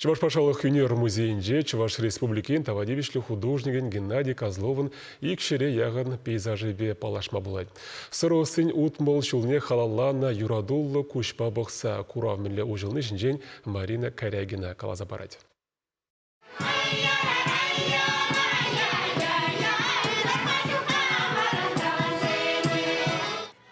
Чӑваш патшалӑх ӳнер музейӗнче Чӑваш Республикин тава тивӗҫлӗ художникӗн Геннадий Козловӑн ик ҫӗре яхӑн пейзажӗпе паллашма пулать. Сӑрӑ ӑстин 60 ҫулне халалланӑ юратуллӑ куҫпа пӑхса курав мӗнле уҫӑлни ҫинчен Марина Карягина каласа парать.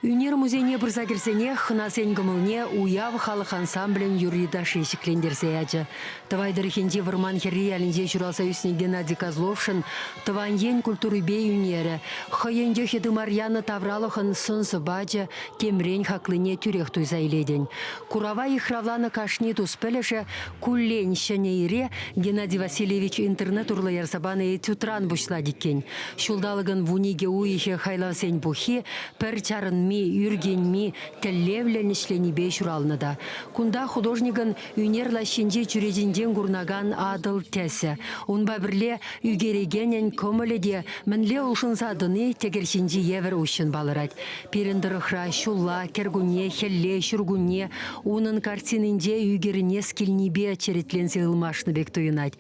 Ӳнер музейне пырса кӗрсенех хӑнасен кӑмӑлне уяв халӑх ансамблӗн юрри-ташши ҫӗклентерсе ячӗ. Тӑвай тӑрӑхӗнчи Вӑрман хӗрри ялӗнче ҫуралса ӳснӗ Геннадий Козловшӑн тӑван ен культурипе ӳнерӗ, хӑйӗн йӑхӗ тымар янӑ тавралӑхӑн сӑн-сӑпачӗ темрен хаклине тӳрех туйса илетӗн. Курава йыхравланӑ кашни тус-пӗлӗшӗ куллен ҫӗнӗ ире Геннадий Васильевич интернет урлӑ ярса панӑ этюдран пуҫлать иккен. Ҫулталӑкӑн 12 уйӑхӗ хайлавсен пуххи пӗр чарӑнми, ӳркенми, тӗллевлӗн ӗҫленипе ҫуралнӑ та. Кунта художникӑн ӳнер лаҫҫинче чӳречинчен курӑнакан Атӑл тӗсӗ. Унпа пӗрле ӳкерекенӗн кӑмӑлӗ те мӗнле улшӑнса тӑни тӗкӗр ҫинчи евӗр уҫҫӑн палӑрать. Пирӗн тӑрӑхра ҫулла, кӗркунне, хӗлле, ҫуркунне унӑн картининче ӳкерӗнес килнипе черетленсе ылмашнӑ пек туйӑнать.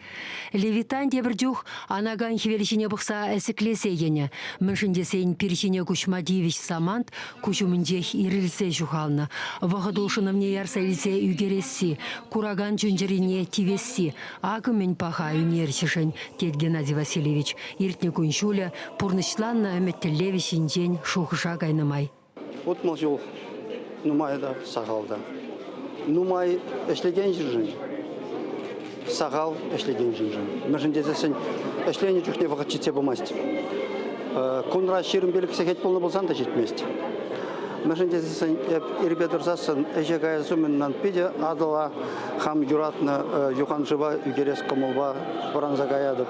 Левитан тепӗр чух анакан хӗвел ҫине пӑхса ӗсӗклесе йӗнӗ. Мӗншӗн тесен пир ҫине куҫма тивӗҫ самант куҫ умӗнчех ирӗлсе ҫухалнӑ. Вӑхӑт улшӑнӑвне ярса илсе ӳкересси, куракан чун-чӗрине тивесси акӑ мӗн паха ӳнерҫӗшӗн, тет Геннадий Васильевич. Иртнӗ кун-ҫулӗ пурнӑҫланнӑ ӗмӗт-тӗллевӗ ҫинчен шухӑша кайнӑ май. 60 ҫул нумай та, сахал та. Нумай ӗҫлекен ҫыншӑн, сахал ӗҫлекен ҫыншӑн. Мӗншӗн тесессӗн ӗҫленӗ чухне вӑхӑт ҫитсе пымасть. Кунра 25 сехет пулнӑ пулсан та ҫитмест. Мӗншӗн тесессӗн эп ирпе тӑрсассӑн ӗҫе каяс умӗн ман питӗ Атӑла хам юратнӑ юхан шыва ӳкерес кӑмӑлпа вӑранса каятӑп.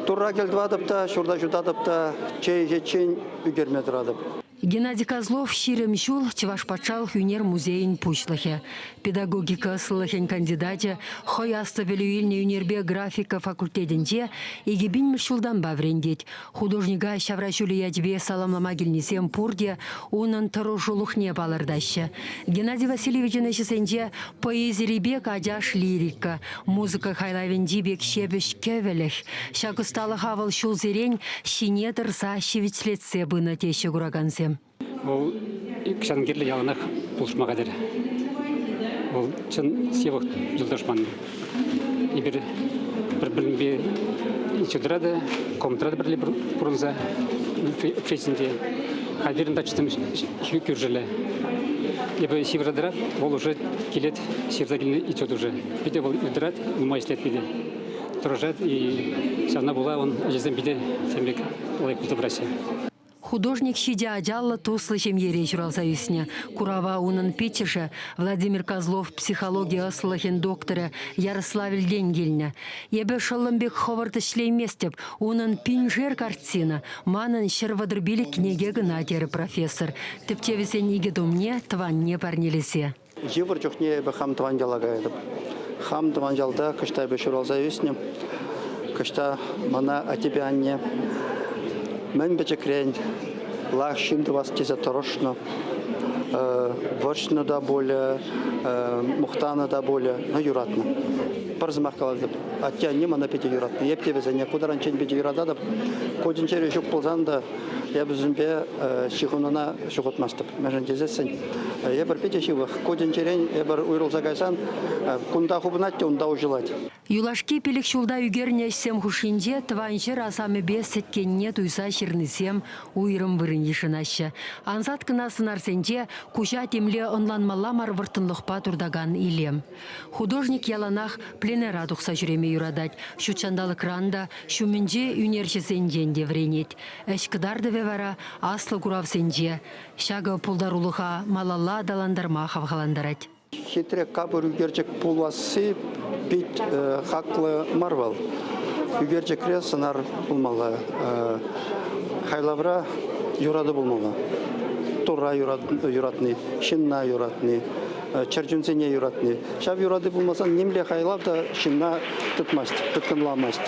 Турра кӗл тӑватӑп та, ҫурта ҫутатӑп та, чей ӗҫеччен ӳкерме тӑратӑп. Геннадий Козлов 20 ҫул Чӑваш патшалӑх ӳнер музейӗн пуҫлӑхӗ. Педагогика ӑслӑлӑхӗн кандидачӗ, хӑй аслӑ пӗлӳ илнӗ ӳнерпе графика факультетӗнче 2000-мӗш ҫултанпа вӗрентет. Художника ҫавра ҫулӗ ячӗпе саламлама килнисем пурте унӑн тӑрӑшулӑхне палӑртаҫҫӗ. Геннадий Васильевичӑн ӗҫӗсенче поэзири пек ачаш лирика, музыка хайлавӗнчи пек ҫепӗҫ кӗвӗлӗх. Ҫак ӑсталӑха вӑл ҫулсерен ҫине тӑрса ҫивӗчлетсе пынӑ теҫҫӗ куракансем. Вӑл ҫавӑн кирлӗ яланах пулӑшма хатӗр. Вӑл чӑн ҫывӑх юлташ ман. Эпир пӗр-пӗринпе институтра та, комнатӑра та пӗрле пурӑнса общественте. Халь пирӗн дачӑсем кӳршӗллӗ. Эпӗ ҫывӑратӑрах, вӑл уже килет, ҫырса килнӗ идет уже. Питӗ вӑл иртырать, нумай ӗҫлет питӗ. Тӑрӑшать и ҫавна пула он ӗҫӗсем питӗ тем пек лайӑх пулса пыраҫҫӗ. Художник ҫичӗ ачаллӑ туслӑ ҫемьере ҫуралса ӳснӗ. Курава унӑн пиччӗшӗ Владимир Козлов психологи ӑслӑлӑхӗн докторӗ Ярославльтен килнӗ. Эпӗ шӑллӑм пек хӑвӑрт ӗҫлейместӗп, унӑн пиншер картина, манӑн 135 кӗнеке кӑна, терӗ профессор, тӗпчевӗсен икӗ томне тӑванне парнелесе. Йывӑр чухне эпӗ хам тӑван яла каятӑп. Хам тӑван ялта кӑҫта эпӗ ҫуралса ӳснӗ, кӑҫта мана аттепе анне мӗн пӗчӗкрен лайӑх ҫын тӑвас тесе тӑрӑшнӑ. Вӑрҫнӑ та пулӗ, мухтанӑ та пулӗ, но юратнӑ. Пӗр сӑмах калатӑп, атте-анне мана питӗ юратнӑ. Эп те вӗсене ку таранччен питӗ юрататӑп. Ку тӗнчере ҫук пулсан та эп вӗсемпе ҫыхӑнуна ҫухатмастӑп. Мӗншӗн тесессӗн эпир питӗ ҫывӑх. Ку тӗнчерен эпир уйрӑлса кайсан кунта хупӑнать те унта уҫӑлать. Юлашки пилӗк ҫулта ӳкернӗ ӗҫсем хушшинче тӑван ҫӗр асамӗпе сӗткенне туйса ҫырнисем уйрӑм вырӑн йышӑнаҫҫӗ. Ансат кӑна сӑнарсенче куҫа темле ӑнланмалла мар вӑрттӑнлӑхпа туртакан илем. Художник яланах пленэра тухса ҫӳреме юратать, ҫут ҫанталӑкран та, ҫумӗнче ӳнерҫӗсенчен те вӗренет. Ӗҫ кӑтартӑвӗ вара аслӑ куравсенче. Ҫакӑ пултарулӑха малалла аталантарма хавхалантарать. Хитре капӑр ӳкерчӗк пуласси пит хаклӑ мар вӑл. Ӳкерчӗкре сӑнар пулмалла, хайлавра юрату пулмалла. Турра юратни, ҫынна юратни, чӗрчунсене юратни. Ҫав юрату пулмасан нимле хайлав та ҫынна тытмасть, тыткӑнламасть.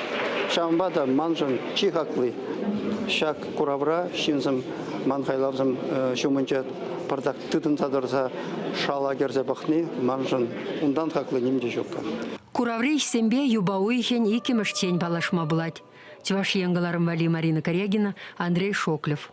Ҫавӑнпа та маншӑн чи хакли ҫак куравра ҫынсем. Ман хайлавсем ҫумӗнче пӑртак тытӑнса тӑрса шала кӗрсе пӑхни маншӑн унтан хакли ним те ҫук. Кураври ӗҫсемпе юпа уйӑхӗн иккӗмӗшчен паллашма пулать. Чӑваш Ен кӑларӑм валли Марина Карягина, Андрей Шоклев.